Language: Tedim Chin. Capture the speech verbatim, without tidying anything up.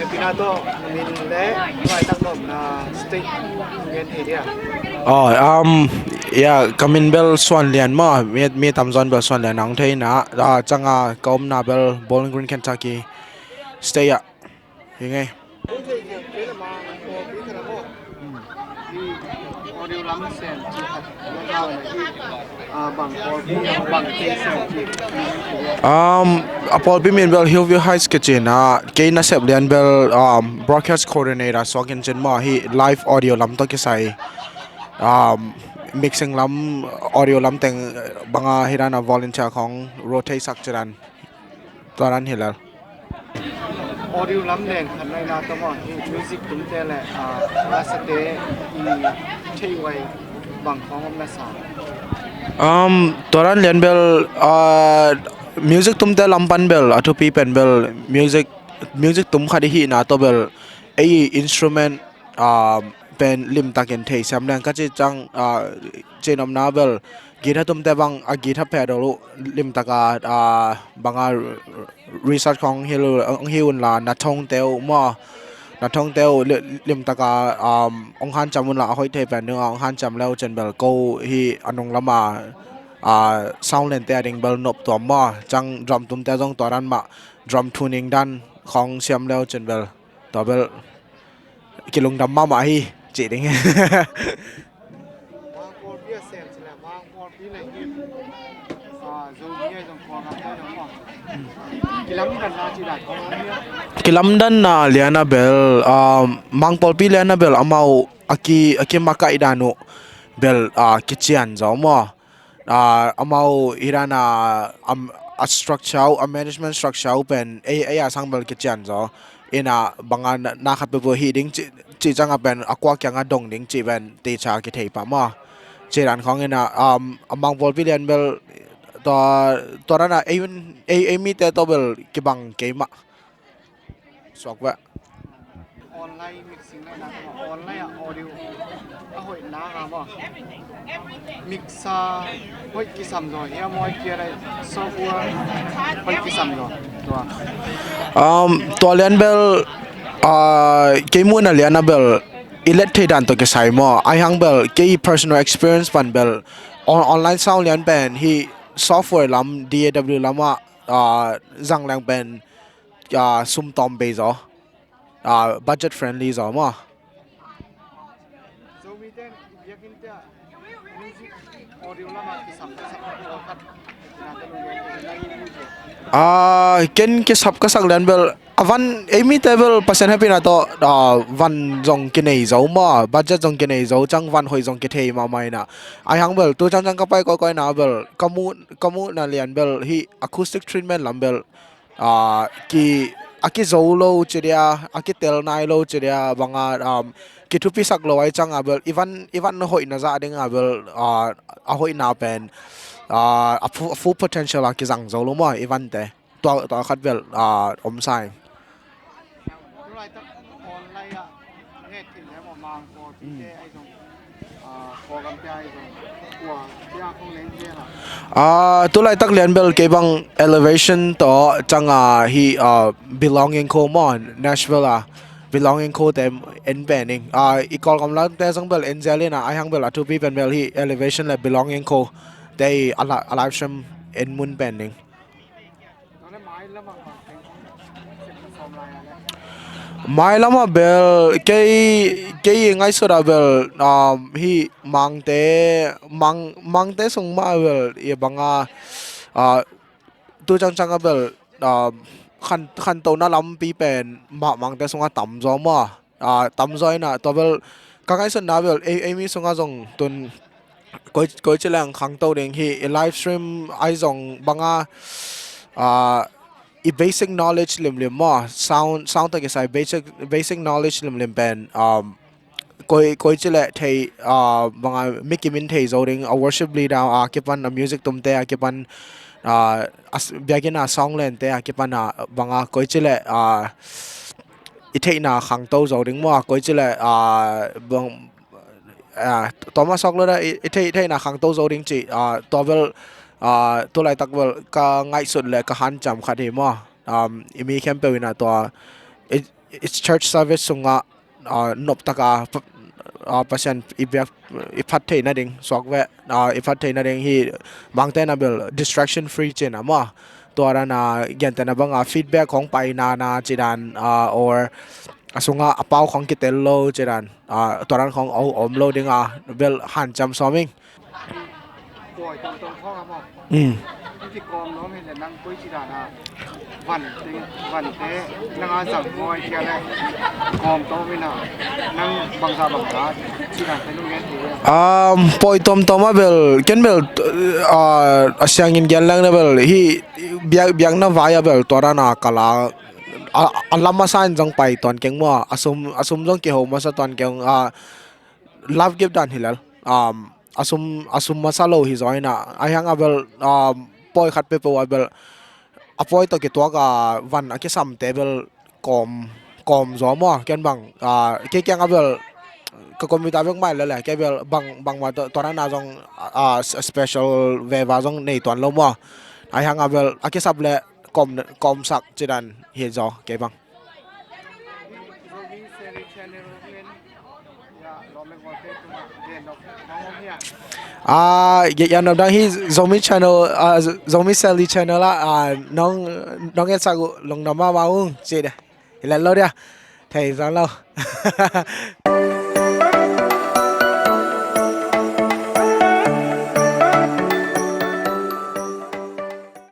Pina to min le vai tak nom na state ngen thei dia. Oh, um, yeah, ka min bel Suan Lian maw, mi, mi tamzaw in bel Suan Lian hong thei na, ah, ciang a ka omna bel Bowling Green, Kentucky state ah. Hi ngei. Audio lam sem ci khat na hau na hi. Ah, bang pawlpi, bang case sem ci. Um, a pawlpi min bel Hillview Heights kici na, kei nasep lian bel, um, broadcast coordinator suak in cin maw, hi live audio lam tawh kisai, um, mixing lam, audio lam teng bang a hi dan a volunteer khong rotate sak ci dan. Tua dan hi lel. Audio lam leng khat na ina tawh maw, hi music tumte le, ah, rasate i theih huai bang khawng om na sa? Um, tua dan lian bel, ah, music tumte lam pan bel a thupi pen bel music, music tum khat i hihna tawh bel ei instrument, ah, pen limtakin thei siam leng ka ci ciang, ah, cinomna bel guitar tumte bang a guitar pedal uh limtaka, ah, banga research khong hong hi unla na thongte uh maw, na thongte uh li-, limtaka, um, hong hanciam unla a hoih thei pen ding a hong hanciam leu cin bel ko hi a nung lama, ah, sound lente a ding bel nop tuam maw, ciang drum tumte zong tua dan mah drum tuning dan khong siam leu cin bel tua bel kilungdam mahmah hi cih ding. Kilamdanna liana bel, ah, Mangpawlpi liana bel amau a ki, a kimakaih dan uh bel, ah, kician zaw maw. Ah, amau hi dan a, am, a structure uh, a management structure uh pen ei, ei a sang bel kician zaw. Ina banga na, na khat peuhpeuh hi ding ci, ci ciang a pen a kua kiang a dong ding ci pen teacher kithei pah maw. Ci dan khong ina, um, a Mangpawlpi lian bel tua, tua dan a ei, ei, ei mite tawh bel kibang kei mah. Suak veh. Online mixing na ina, online a audio a hoihna a maw. Mixer hoih kisam zaw hia maw, kia lai software hoih kisam zaw. Tua. Um, tua lian bel, ah, kei muhna liana bel i let thei dan tawh kisai maw. Ai hang bel kei personal experience pan bel on-, online sound lian pen hi software lam, D A W lam ah, ah, zang leng pen, ah, sum tawm bei zaw. Ah, budget friendly zaw maw. Ah, ken kisap ka sak lian bel a van, ei mite bel Pasian hehpihna tawh, ah, van zong kinei zo maw, budget zong kinei zo, ciang van hoih zong kithei mahmah ina. Ai hang bel tu ciangciang ka pai kawikawi na bel ka muh, ka muhna lian bel hi acoustic treatment lam bel, ah, ki, a kizo lo ci dia, a kitel nai lo ci dia, banga, um, kithupisak lo ai ciang a bel i van, i van hoihna zah ding a bel, ah, a hoihna pen, ah, a fu-, a full potential a kizang zo lo maw i vante. Tua, tua khat bel, ah, om sa ing. Ah, tulaitak lian bel kei bang Elevation tawh ciang a hi, ah, Belonging Co maw, Nashville a Belonging Co te en pen ing. Ah, i Kawlgam lamte zong bel en zel ina, ai hang bel a thupi pen bel hi Elevation le Belonging Co te i a la-, a live stream en mun pen ing. Mailam ah bel kei, kei ngaihsut ah bel, um, hi Mangte, Mang, Mangte sung mah bel i banga, uh, tu ciangciang ah bel, um, khan, khantona lampi pen mah Mangte sungah tam zaw maw. Ah, tam zaw ina tua bel ka ngaihsutna bel ei, ei mi sungah zong tun koi, koi ci leng khangto ding hi, i live stream ai zong banga, ah, i basic knowledge limlim maw, sound, sound tawh kisai basic, basic knowledge limlim pen, um, koi, koi ci leh thei, ah, banga mi kimin thei zo ding, a worship leader a kipan, a music tumte a kipan, ah, a s-, biakinn a song lente a kipan a banga koi ci leh, ah, i theihna khangto zo ding maw, koi ci leh, ah, bang, ah, tua mah sawk lo da, i, i theih, theihna khangto zo ding ci, ah, tua bel, ah, tulaitak bel ka ngaihsut le ka hanciam khat hi maw. Um, i mi khempeuh ina tua, i, church service sungah, ah, noptaka, ah, Pasian i biak, i phat theih nading, suak ve, ah, i phat theih nading hi, bangte na bel distraction free cina maw. Tua dan a, gentehna banga feedback khong paina na cidan, ah, or a sunga a pau khong kitel lo cidan, ah, tua dan khong om lo dinga bel hanciam sawm ing. Pawi tongtong khawng a maw? Mm. Hih kikawm nuam hi le nang koi ci dan a van te, van te nang a zang pawi kia le kawm to mina nang bangza bangza ci dan te nung gen ti. Um, pawi tongtong a bel ken bel, ah, a siangin gen lang na bel hi biak, biakna vai a bel tua dan a kala a, a lam a sa in zong pai tuan keng mua, a sum, a sum zong kiho masa tuan keng, ah, love gift dan hi lel. Um, a sum, a sum masa lo hi zaw ina. A hiang a bel, um, pawi khat pepo a bel a pawi tawh kituak a van a kisamte bel kawm, kawm zaw maw. Ken bang, ah, kei kiang a bel ka computer bek mai lele, kei bel bang, bang ma tua na zong, ah, special veva zong nei tuan lo maw. A hiang a bel a kisap le kawm, kawmsak cidan hi zaw kei bang. Ah, ya, ya, nop dang hi Zomi channel, ah, Zomi Seli channel ah, ah, nong, nong etsak uh lungdam mahmah ung ci de. Hi lel lo dia. Thei zang lo.